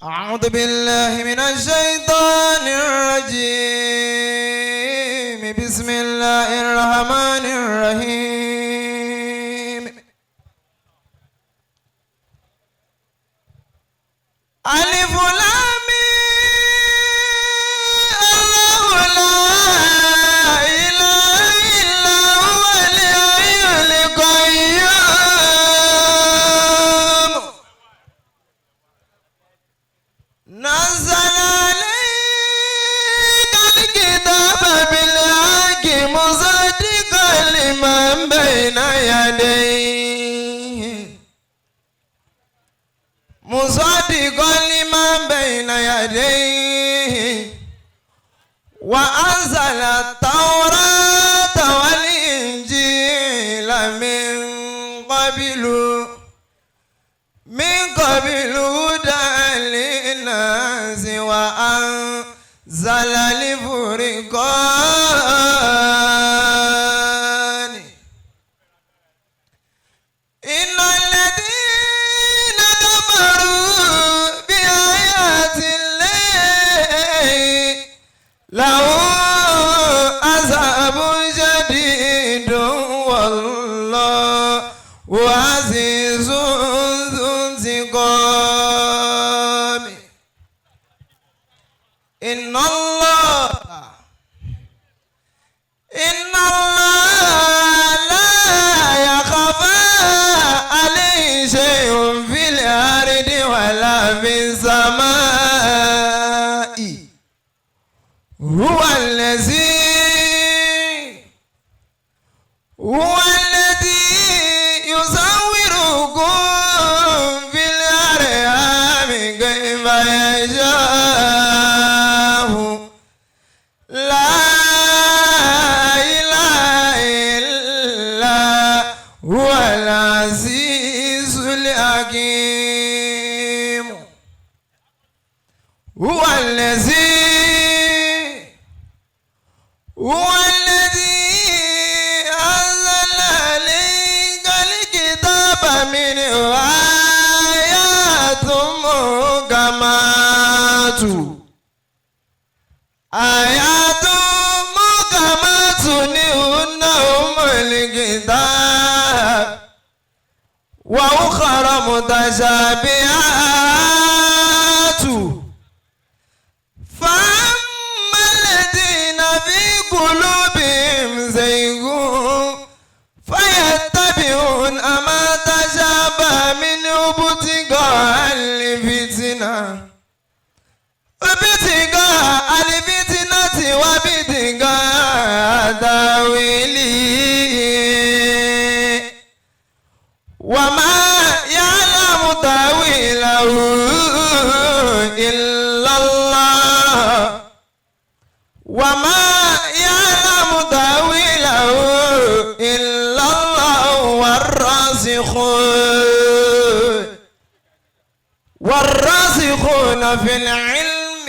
أعوذ بالله من الشيطان الرجيم. بسم الله الرحمن الرحيم. ألف لام ميم، الله لا إله إلا هو الحي القيوم. نزل عليك الكتاب بالحق مصدقا لما بين يديه، مصدقا لما بين يديه، وأنزل التوراة والإنجيل من قبل هدى للناس وأنزل الفرقان. إن الذين كفروا بآيات الله لهم عذاب شديد، والله عزيز ذو انتقام. إن الله لا يخفى عليه شيء في الأرض ولا في السماء. هو الذي يصوركم في الأرحام كيف يشاء. لا إله إلا هو العزيز الحكيم. هو الذي أنزل عليك الكتاب منه آيات محكمات، آيات محكمات هن أم الكتاب وأخر متشابهات. فأما الذين في قلوبهم زيغ فيتبعون ما تشابه منه ابتغاء الفتنة وابتغاء تأويله، وما يعلم تأويله إلا الله. وما يعلم تأويله إلا الله والراسخون في العلم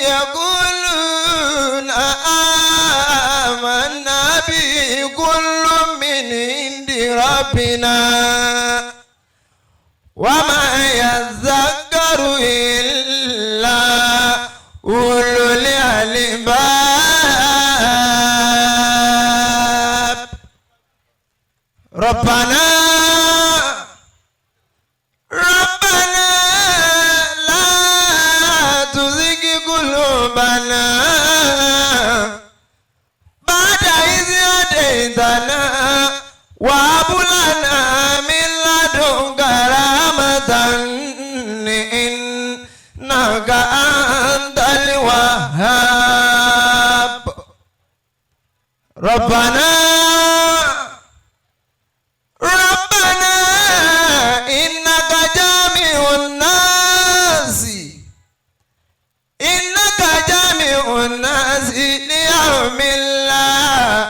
يقولون آمنا به، كل من عند ربنا، وما يذكر إلا أولو الألباب. ربنا ربنا لا تزغ قلوبنا بعد إذ هديتنا، وهب لنا من لدنك رحمة، إنك أنت الوهاب. ربنا ربنا إنك جامع الناس ليوم لا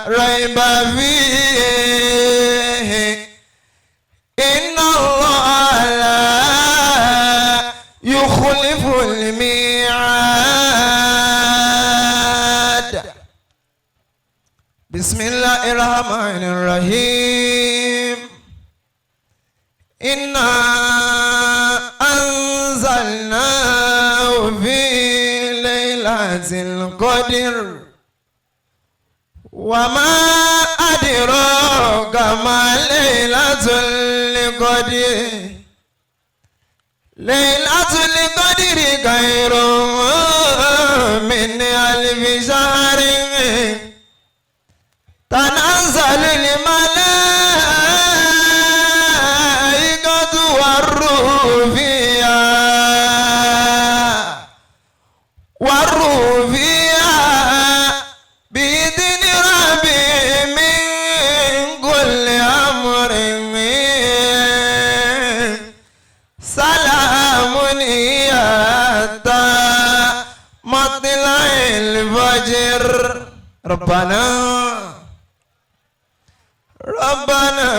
ريب فيه، إن الله لا يخلف الميعاد. بسم الله الرحمن الرحيم. إنا أنزلناه في ليلة القدر وما أدراك ما ليلة القدر ليلة القدر خير من ألف شهر تنزل الملائكة والروح فيها والروح فيها بإذن ربهم من كل أمر سلام هي حتى مطلع الفجر. ربنا ربنا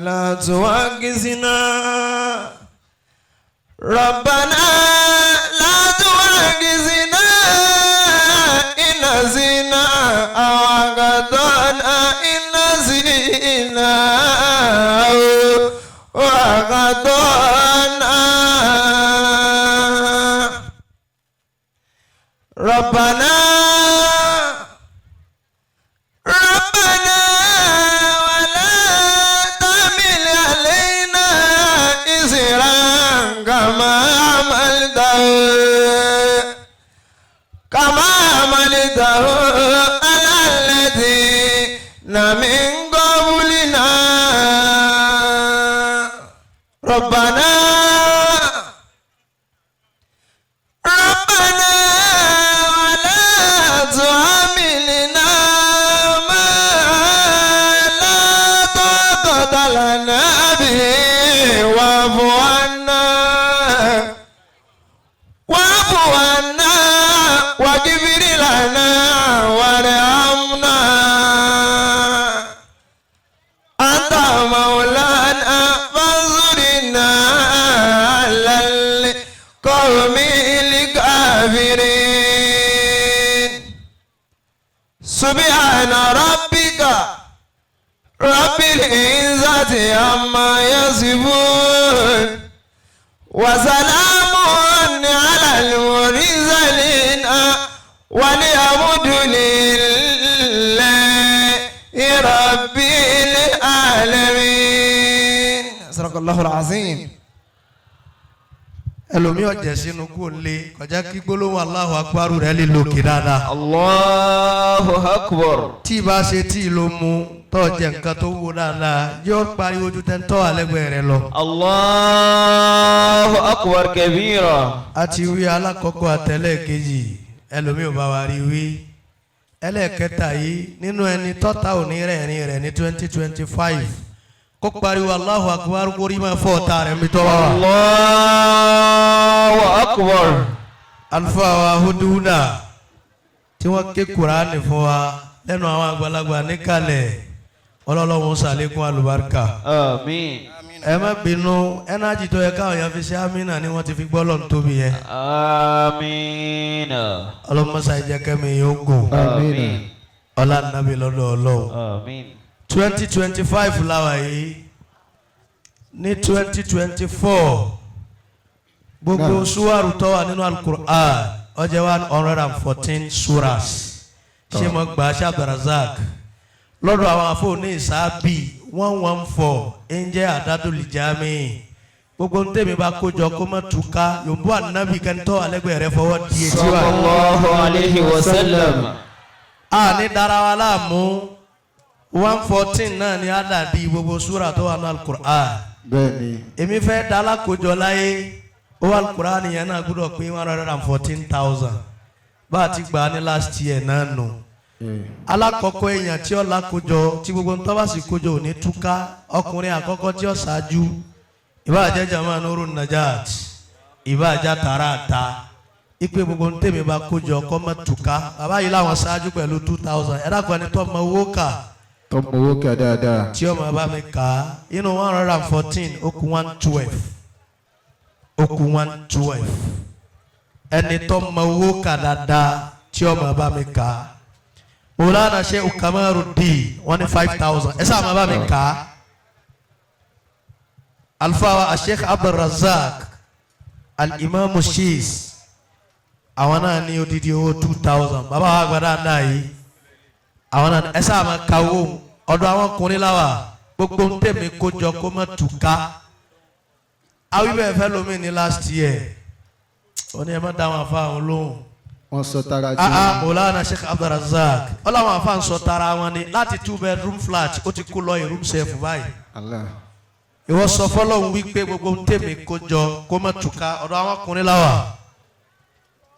لا تؤاخذنا ربنا لا تؤاخذنا إن نسينا أو أخطأنا إن نسينا أو أخطأنا ربنا ربنا ولا تحمل علينا إصرا كما حملته كما حملته على الذين من قبلنا ربنا ربنا ولا تحملنا ما لا طاقة لنا به واعف عنا واعف عنا واغفر لنا وارحمنا أنت مولانا فانصرنا على القوم الكافرين. سبحان ربك رب العزة عما يصفون وسلام على المرسلين والحمد لله رب العالمين. صدق الله العظيم. Ẹlòmíì ọ̀jẹ̀ sínú kó lé kọjá kí gbólóhùn Allahu Akbar rẹ̀ lè lòkè dáadáa. Allahu Akbar. Tí ìbá ṣe tí ló mu tó jẹ nǹkan tó wúwo dáadáa yóò pariwo ju tẹ́ńtọ́ àlẹ́gbẹ̀ẹ́ rẹ lọ. Allahu Akbar kabira. A ti wí alákọ̀ọ́kọ́ àtẹlẹ́ kejì, ẹlòmíì ò bá wa rí wí. Ẹlẹ́ẹ̀kẹta yìí nínú ẹni tọ́ta òní rẹ̀rin rẹ̀ ní 2025 kó pariwo Allahu Akbar kórí máa fọ́ ọ̀tá rẹ̀ mi tọ́ wa. Allahu Akbar. Àlùfáà wa Huduna tí wọ́n ké Kùránì fún wa lẹ́nu àwọn àgbàlagbà níkàlẹ̀, ọlọ́lọ́wọ́n sàlékún àlùbáríkà. Àmín. Ẹ má bínú, ẹnájì tó yẹ káwọn èèyàn fi ṣe amínà ni wọ́n ti fi gbọ́ lọ́n tóbi yẹn. Àmín. Ọlọ́mọṣà ìjẹkẹ́mi yóò gùn. Àmín. Ọlá nàbí lọ́dọ̀ Ọlọ́run. Àmín. 2025 láwa yìí. Ní 2024, gbogbo suwaru tó wà nínú Alukur'an ó jẹ́ 114 suras. Ṣé mo gbà á, Abdulrazak? Lọ́dọ̀ àwọn afọ́ọ̀ní ìsáàbì, 114 ń jẹ́ àdádùlìjámi. Gbogbo ń tẹ̀mí bá kójọ kó má túká yòǹbó ànábì kẹ́ńtọ́ alẹ́gbẹ̀ẹ́ rẹ fọwọ́ di etí wa. Sallallahu alayhi wa sallam. A ní dara wa láàmú, 114 náà ni àdàdì gbogbo súra tó wà ní Alukur'an. Bẹ́ẹ̀ni. Èmi fẹ́ dala kójọ láyé ó wà Alukur'an yẹn náà gbọ́dọ̀ pé 114,000 bá a ti gbà á ní last year náà nù. Alákọ̀ọ́kọ́ èèyàn tí ó lákòjọ tí gbogbo ntọ́ bá sì kójọ ò ní túká, ọkùnrin àkọ́kọ́ tí ó ṣáájú, ìbá jẹ́ jama Nuru Najat, ìbá jẹ́ tààràtà ipe gbogbo ntẹ̀mí bá kójọ kọ́ mọ́ túká, bàbá yìí làwọn ṣáájú pẹ̀lú 2,000. Ẹ̀rọ akọni tó mọ owó kà. Tọmọ owó kà dáadáa. Tí ọmọ bá mi kà á inú 114, ó kù 112, ó kù 112. Ẹni tó mọ owó kà dáadáa tí ọmọ bá mi kà á, Mọ̀lánà Sheikh Kamaruddin, wọ́n ní 5,000. Ẹ sáà máa bá mi kà á. Alfa Sheikh Abdulrazak Al-Imam Shis, àwọn náà ní odidi owó 2,000. Bàbá wa gbadá náà yìí, àwọn náà ẹ sáà máa ka owó ọ̀dọ̀ àwọn ọkùnrin láwà. Gbogbo ń tẹ̀mí kójọ kó má túká. Awíbẹ̀ fẹ́ lómi ní last year, ó ní ẹ má dá àwọn afa àwọn lóhùn. Wọ́n sọ tara tí Aa Mọ̀lánà Sheikh Abdulrazak ọlọ́wọ́n afa ń sọ tara wọn ni láti 2 bedroom flat ó ti kú lọ room self báyìí. Allah. Ìwọ sọ fọlọ́hún wípé gbogbo ń tèmi kójọ kó má túká. Ọ̀dọ̀ àwọn ọkùnrin láwà.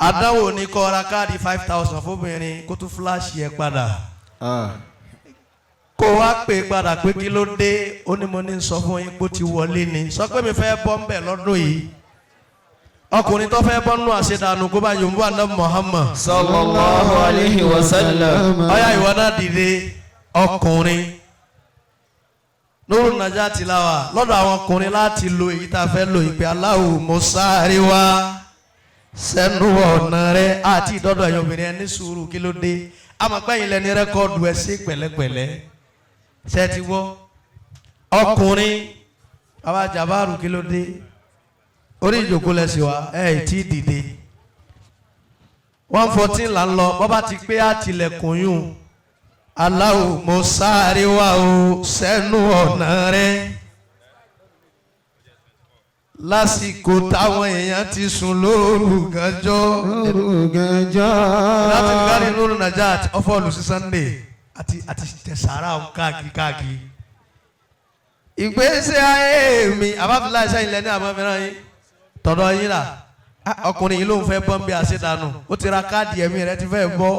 Àdánwò ní kó ra káàdì 5,000 fóbìnrin kó tún fúláṣì ẹ padà, kó wá pè padà pé kí ló dé. Ó ní mo ní sọ fún yín pé ó ti wọlé ni, sọ pé mi fẹ́ bọ́ ń bẹ̀ lọ́dún yìí. Ọkùnrin tó fẹ́ bọ́ nínú àṣedànù kó bá yòǹbó àná Muhammad Sallallahu alayhi wa sallam. Ọyá, ìwọ náà dìde, ọkùnrin. Nuru Najat láwà lọ́dọ̀ àwọn ọkùnrin láti lo èyí tá a fẹ́ lo ìpè aláwo mo sáré wá sẹ́nu ọ̀nà rẹ àti ìdọ́dọ̀ ẹ̀yọ́ obìnrin. Ẹ ní sùúrù, kí ló dé? Amọ̀pẹ́yìn lẹni record ẹ sí pẹ̀lẹ́pẹ̀lẹ́. Ṣe ti wọ́ ọkùnrin? Bàbá Jabaru, kí ló dé? Orí ìjòkó lẹ́sìn wa ẹ̀ ẹ̀ tí dìde. 114 là ń lọ. Bọ́bá ti pé àtìlẹ̀kùn yùn. Aláwo mo sáré wá o sẹ́nu ọ̀nà rẹ lásìkò táwọn èèyàn ti sùn lóru gànjọ́. Lóru gànjọ́. Láti kárí Nuru Najat ọfọlù sí Sunday àti tẹsàrà òun káàkiri káàkiri. Ìgbésí ayé mi àbáfíláì sẹ́yìn lẹ́ni àmọ́ mìíràn yín tọ̀dọ̀ yín là. Ọkùnrin yìí ló ń fẹ́ bọ́m̀bì àṣedànù, ó ti ra káàdì, ẹ̀mí rẹ̀ ti fẹ́ bọ́.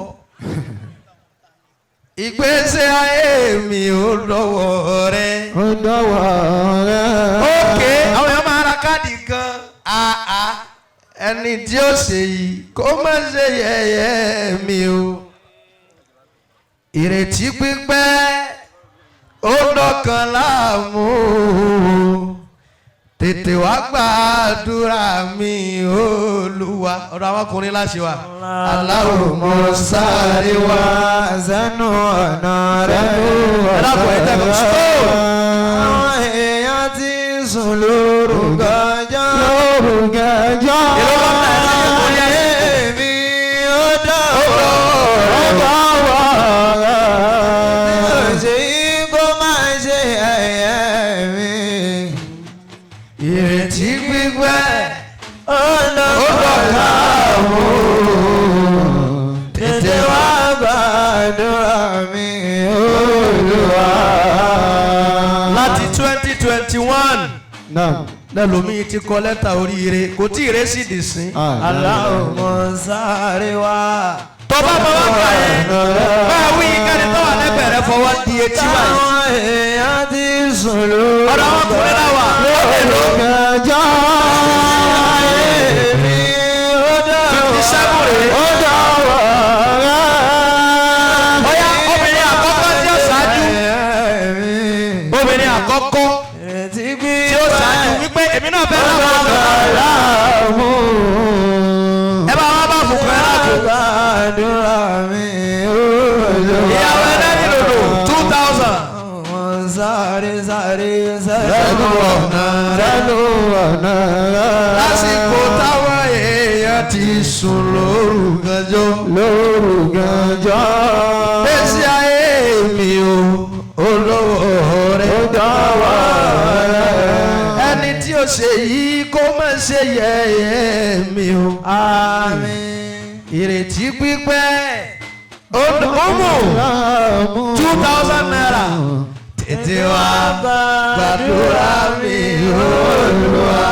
Ìgbésí ayé mi ò lọ́wọ́ rẹ. Ó dọ́wọ́ rẹ. Ókè, àwọn èèyàn máa ra káàdì kan. Àà, ẹni tí ó ṣe yìí kó má ṣe yẹ̀yẹ́ mi o. Ìrètí pípẹ́ ó dọ̀kan láàmú o. Tètè wá gbàdúrà mi, Olúwa. Ọ̀dọ̀ àwọn ọkùnrin láṣẹ wa. Aláwo mo sáré wá sẹ́nu ọ̀nà rẹ̀. Ẹ dákun, ẹ tẹ́ kọ́ stone. Àwọn èèyàn ti sùn lóru gànjọ́. Lóru gànjọ́. Èló ló ń ta ẹ̀ sí ìkórè ẹ̀? Èmi ó dọ̀wọ́. Ó dọ́wọ́ rẹ. Ṣe yí kó máa ṣe ẹ̀yẹ́ mi. Ìrètí gbígbẹ́ Ó dọ̀kan láàmú. Tètè wá gbàdúrà mi, Olúwa. Láti 2021 Naam. lẹ́lòmíì ti kọ lẹ́tà oríire, kò tí ì rẹ́ sí dìsín. Aláwọ̀ sáré wá. Tọ́ba máa wá gbà yẹn, báà wí kẹ́ni tó wà lẹ́gbẹ̀ẹ́ rẹ fọwọ́ di etí wáyé. Táwọn èèyàn ti sùn lóru. Ọ̀dọ̀ àwọn ọkùnrin náà wà lókè. Gànjọ́. Èmi ó dọ̀wọ́. 57 rèé. Ó dọ́wọ́ rẹ. Ọ̀yá, obìnrin àkọ́kọ́ tí ó ṣáájú, obìnrin àkọ́kọ́ tí ó ṣáájú wípé èmi náà fẹ́ láwọn ọmọ. Láàmú. Ẹ bá wá bá fòkàn ẹ láàbò. Gbàdúrà mi, Olúwa. Ìyàwó ẹlẹ́rìí lòdò 2,000. Wọ́n sáré sáré sáré. Lẹ́nu ọ̀nà rẹ̀. Lẹ́nu ọ̀nà rẹ. Lásìkò táwọn èèyàn ti sùn lóru gànjọ́. Lóru gànjọ́. Gbèsè ayé mi o, olówó rẹ̀. Ó dọ́wọ́ rẹ. Ẹni tí ó ṣe yìí kó má ṣe yẹ̀yẹ́ mi o. Àmín. Ìrètí pípẹ́ ó mú Láàmú. ₦2,000. Tètè wá gbàdúrà mi, Olúwa.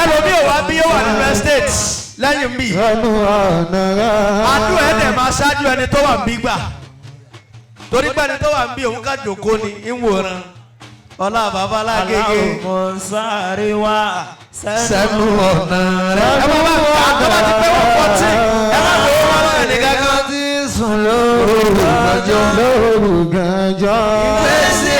Ẹlòmíì ò wá bí, ó wà nínú estate lẹ́yìn mi. Lẹ́nu ọ̀nà rẹ. Àdúrà ẹ̀ dẹ̀ máa ṣáájú ẹni tó wà ń bí gbà, torí pé ẹni tó wà ń bí òun ká jòkó ni ń wòran ọlá bàbá lágége. Aláwọ̀ sáré wá. Sẹ́nu ọ̀nà rẹ̀. Ẹ bá wà ká tó bá ti pé 114, ẹ má lò ó wọn lọ́yẹ̀ nìkan kan. Èèyàn ti sùn lóru gànjọ́. Lóru gànjọ́. Ìgbésí